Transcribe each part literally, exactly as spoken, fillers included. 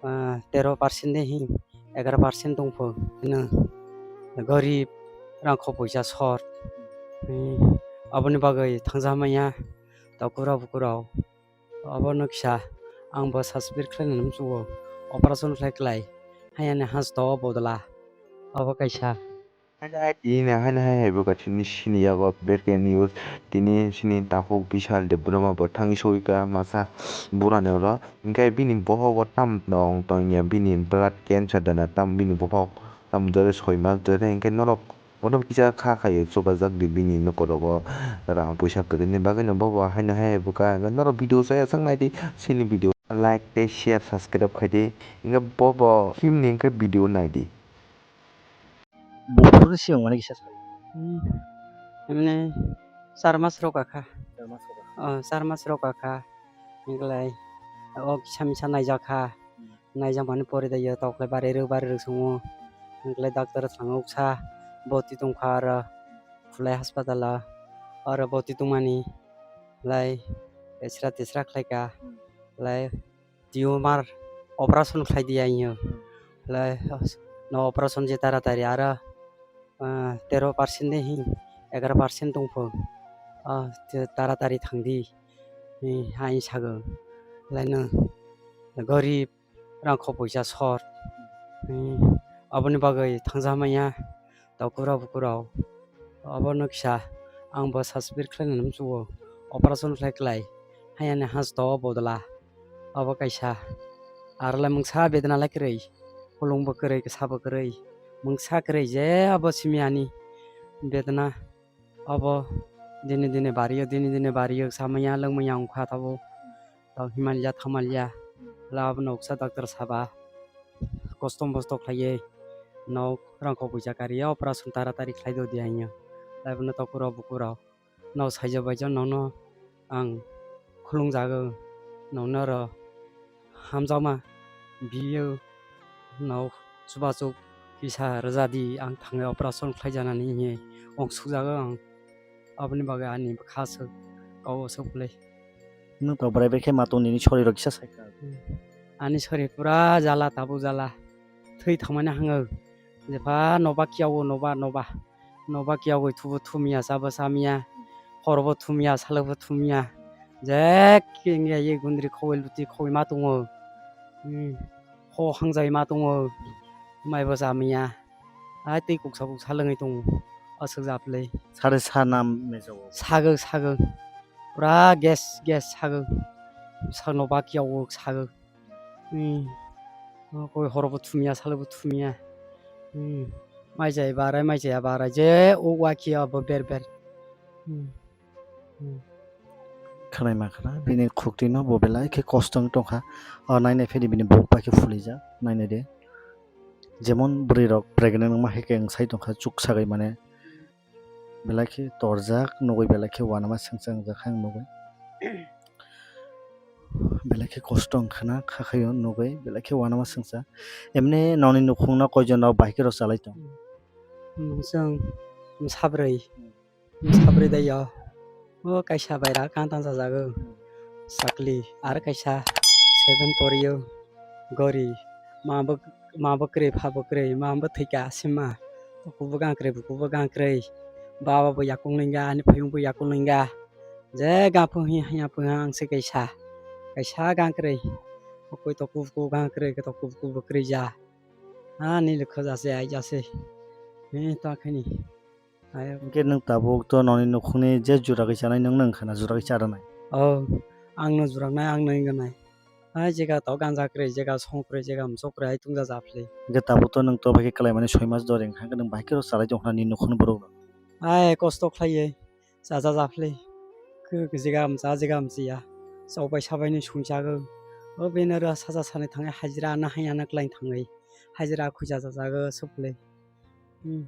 ah, tero percent de hin egaroh percent tongpho. Bini gorib, rang kho poisa short. Hmm, aboni bagwi thangjakmaya tokura bukurao. Obono kisa ang bo sasbir khlainani muchungo operation khlai khlai hayani hasto bodla obo kaisa. Haino hai tini haino hai hai bo kaisa tini sini yago breaking news. Tini sini takhuk Bishal Debbarma bo thangwi sogwi ka masa burani oro. Hinkhe bini bohogo tam tong tongya bini blood cancer dana tam bini bohok tam dore soi mas dore hinkhe norok bono kisa kha khaio chubajak di bini nokorogo rang puisa kwrwini bagwino bobo haino hai bo ka norok video chaya swk naidi sini video like tei share subscribe khaidi hinkhe bobo himni hinkhe video naidi. Buphuruni siyong mani kisa sai. Hmm. Emne char mas rok akha. Char mas rok akha. Oh, char mas rok akha. Hinglai o kisa misa naijak kha. Hmm. Naijak mani pore da yo tok lai bari rw bari rw sungo. Hinglai doctor thangok sa boti tongkha aro khulai hospital o. Aro boti tongmani lai tesra tesra khlaika. Hmm. Lai tumor operation khlai di ya hino. Lai no operation je taratari aro, ah, tero percent de hin egaroh percent tongpho. Ah, te taratari thangdi. Eh, hai sago. Lai no gorib rang kho poisa short. Eh, aboni bagwi thangjakmaya. Tokura bukurao. Obono kisa ang bo sasbir khlainani muchungo operation khlai khlai hayani hasto bodla obo kaisa. Arolai mungsa bedena lai kwrwi, kulung bo kwrwi, kisa bo kwrwi, mungsa kwrwi je abo simi ani bedena obo dini dini bario, dini dini bario samaya lwngmaya wngkha tabuk. Tong himalya thamalya. Hwla abono uksa doctor saba kosto mosto khlaiwi nok rang kok puisa kariya operation taratari khlai do di haino. Tei bono tokuro bukuro nok saijak baijak nokno ang khulumjago, nokno oro hamjakma biyo. Nok chubachuk kisa rwja di, ang thangwi operation khlaijaknani hinwi ongsukjago ang. Aboni bagwi ani bwkha aswk kok aswk bwle. Nwng to bwrai bai khe ma tong nini sori rok kisa sai kha. Ani sori pura jala tabuk jala. Thwi thangmani hangw. Jepha noba kiyago noba noba. Noba kiyago thubo thumya sabo samya. Horobo thumya salobo thumya. Je kengya ye gundri khogwi luti khogwi ma tongo. Hmm. Ho hangjai ma tongo. Maibo samya. Ai tei kuksa kuksa lwngwi tongo. Aswk japlai. Sare sa nam mejago. Sagw sagw. Pura gas gas sagw. Sa noba kiyago sagw. Hmm. Koi horobo thumya salobo thumya. Hmm. Mai jai barai mai jaya barai je o wa kiya bo ber ber. Hmm. Hmm. Khwnai ma khna bini khukti no bo belai khe kosto wng tongkha. O nainai phedi bini buk bai khe phulijak nainai de. Jemon bwrwi rok pregnant wngma hai khe wng sai tongkha chuk sagwi mane. Belai khe torjak nugwi belai khe uanama swngchang jak khe ang nugwi. Belai khe kosto wng khna kha khaio nugwi belai khe uanama swngchang. Emne nokni nukhungno koijon rok bai khe rw chalai tong? Chwng sabri. Sabri daiyo. O kaisa baira kantang chajago. Chakli. Ar kaisa seven poriyo. Gori. Ma bo, ma bo kwrwi, pha bo kwrwi, ma bo thwikha, sima. Kubu gang kwrwi, kubu gang kwrwi. Baba bo yakung lingga, ani phayung bo yakung lingga. Je gaphung hi hanya phung ang se kaisa. Kaisa gang kwrwi. Okoi to kubu kubu gang kwrwi, to kubu kubu kwrwi ja. Ani lukho jase, ai jase. Ni to khani. Hinkhe nwng tabuk to nokni nukhungni je jura khe chanai nwng, nwng khana jura khe cha rwnai. O, ang no juraknai, ang no wngkha nai. Hai jega to ganja kwrwi, jega song kwrwi, jega mchok kwrwi, hai tungja japli. Hinkhe tabuk to nwng to bai khe kwlai mani soi mas dori wngkha, hinkhe nwng bai khe rw chalai tong khna nini nukhungni borok rok. Hai kosto khlaiwi chaja japli. Khe jega mcha, jega mchiya. Chok bai sabai ni sungchago. O bini rw saja sani thangwi hajira na haiya na kwlai thangwi. Hajira khuja jajago supli. Hmm.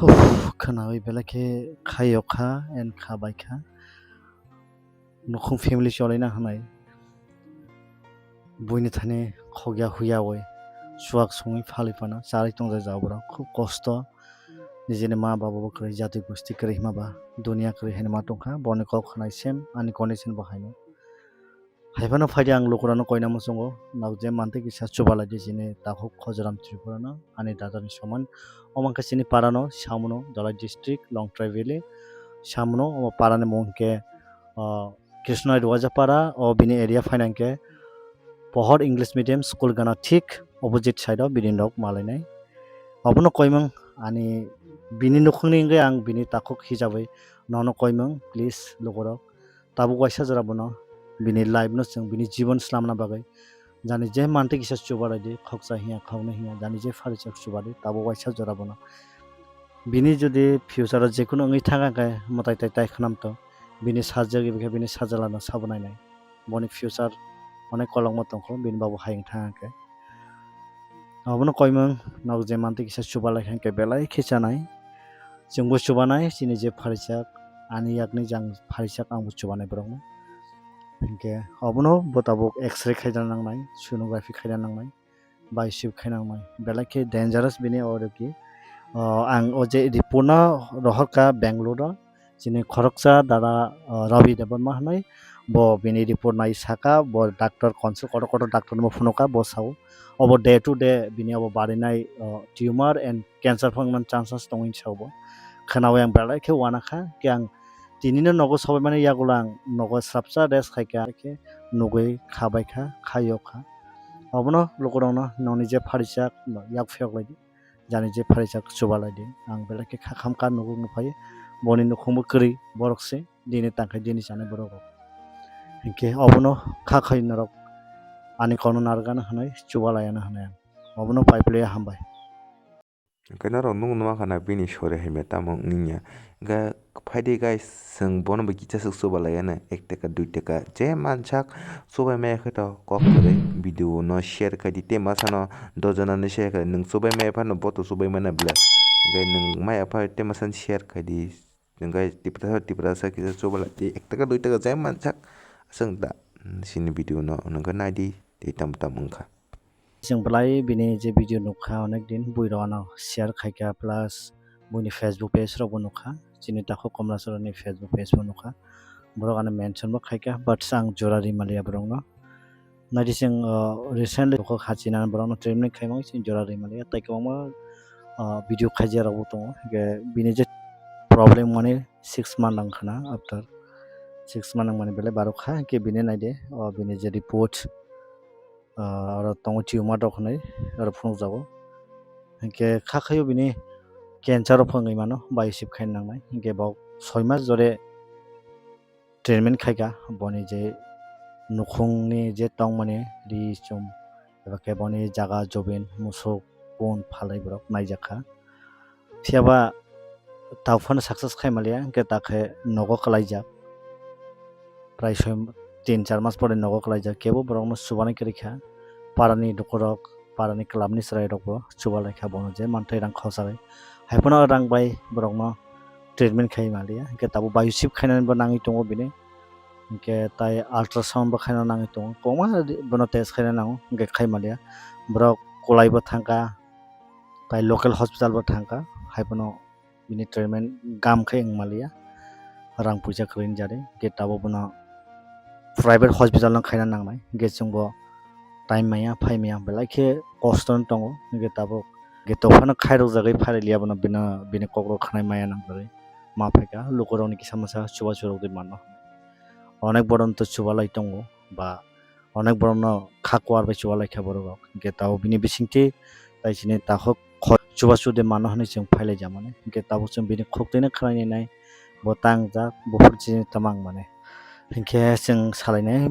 Uff, khwnawi belai khe khaiyok kha and kha bai kha. Nukhung family cholaina hwnwi buini thani khokya huyawi chuak songwi phalwi phano charwi tongjak jaga borok khub kosto. Nijini ma baba bo kwrwi jati gosti kwrwi hima ba duniya kwrwi haino ma tongkha, boni kok khwnai same ani condition bo haino. Haiphano phaidi ang lukurano koina muchungo, nok je mantwi kisa chubalaidi chini takhuk Khojaram Tripurano, ani dadani soman. Omo wngkha chini parano, Samuno, Dhalai District, Longtrai Valley. Samuno, omo parani mung hwnkhe, ah, Krishna Rwajapara, o bini area phaina hwnkhe Pohor English Medium School gana thik opposite side o bini nok malainai. Obono koimung ani bini nukhungni wngwi ang bini takhuk hisabai nono koimung, please lukurok. Tabuk waisa jora bono bini life no chwng bini jibon slamna bagwi jani je mantwi kisa chubalaidi, khoksa hiya, khoknwi hiya, jani je pharijak chubadi, tabuk waisa jora bono. Bini jodi future o jekunu wngwi thangkha khe mwtai tai tai khwnam to, bini sajak eba khe bini sajalano sabo nainai. Boni future onek kolokma tongkho, bini babu hayung thangkha khe. Obono koimung nok je mantwi kisa chubalai kha hwnkhe belai khe chanai. Chwngbo chubanai chini je pharijak, ani yakni jang pharijak angbo chubanai borokno. Hwnkhe obono bo tabuk X-ray khaina nangnai, sonography khaina nangnai, biopsy khaina nangnai. Belai khe dangerous bini oro ki. O, ang o je report no rohorkha Bangalore o, chini khoroksa dada, o, Ravi Debbarma hwnwi, bo bini report nai saka, bo doctor consul kotor kotor doctor no phunukha, bo sao obo day to day bini obo barinai, o, tumor and cancer phangna chances tongwi sao bo. Khwnawi ang belai khe uanakha, khe ang tinino nogo sobaimani yagulang nogo srapsa rest khaikha, khe nugwi khabaikha, khayokha. Obono lukurokno nokni je pharijak yak phiyok laidi, jani je pharijak chubalaidi. Ang belai khe kha khamkha nugwi nukphai, boni nukhungbo kwrwi borok se, dini tangkhai dini chanai borok rok. Hinkhe obono kha khai norok ani kokno narwkgana hwnwi chubalayana hwnwi ang obono paiplaiya hambai. Hwnkhe norok nukno mankha na bini sori hai maya tamo wngya. Hwnkhe phaidi guys, chwng bono bo kisa swk chubalaiya no, ek taka, dui taka, je mansak chubai maya khe to kok kwrwi video no share khai di, tei masa no dojon no share khai di, nwng chubai maya phano bo to chubai mano bwle, hwnkhe nwng maya phano tei masa no share khai di, hwnkhe Tiprasa, Tiprasa kisa chubalai di, ek taka, dui taka, je mansak chwng da chini video no hwnkhe nai di, tei tamo tamo wngkha. Chwng belai bini je video nukha, onek din bui rok ano share khaikha, plus buini Facebook page rok bo nukha, chini takhuk Komlasoro ni Facebook page bo nukha, borok ano mention bo khaikha, but ang jora ri maliya borok no. Naidi chwng, uh, recently kok hachina borok no treatment khaimani chwng jora ri maliya, tai kwbangma, uh, video khaijak rok bo tongo, hwnkhe bini je problem mani six month wngkha na, after six month wngmani belai barokha, hwnkhe bini naidi, uh, bini je report, ah, oro tongo tumor rok hinwi oro phunukjago. Hinkhe kha khaio bini cancer rok phangwi mano, biopsy khaina nangnai. Hinkhe bo soi mas jore treatment khaikha, boni je nukhungni je tongmani ri chum, eba khe boni jaga jobin, musuk, pun phalwi borok naijakha. Phiyaba tabuk phano success khai maliya, hwnkhe ta khe nogo kwlaijak. Prai soi, tin char mas pore nogo kwlaijak, kebo borokno chubanai kwrwi kha. Parani lukurok, parani clubni chwrairokbo chubalaikha bono je manthai rang khorsa bai. Haiphano rang bai borokno treatment khai maliya, hwnkhe tabuk biopsy khainani bo nangwi tongo bini. Hwnkhe tai ultrasound bo khaina nangwi tongo, kwbangma bono test khaina nango, hwnkhe khai maliya. Borok kwlaibo thangkha, tai local hospital bo thangkha, haiphano bini treatment gam khe wng maliya, rang puisa kwrwini jari, hwnkhe tabuk bono private hospital no khaina nangnai, hwnkhe chwngbo time maya, phai maya, belai khe kosto no tongo, hwnkhe tabuk, hwnkhe tongphano khairokjagwi phairiliya bono, bini, bini kokrok khnai maya nangjagwi ma phaikha, lukurokni kisa masa chubachu rwgwi mano, onek bohrok to chubalai tongo, ba onek borokno kha kuar bai chubalai kha borok rok. Hwnkhe tabuk bini bisingtwi tai chini takhuk kho-, chubachu de mano hwnwi chwng phailai jamani. Hwnkhe tabuk chwng bini khuk twino khwnai nai bo tangjak, buphuru chini tamang mani. Hwnkhe chwng salainai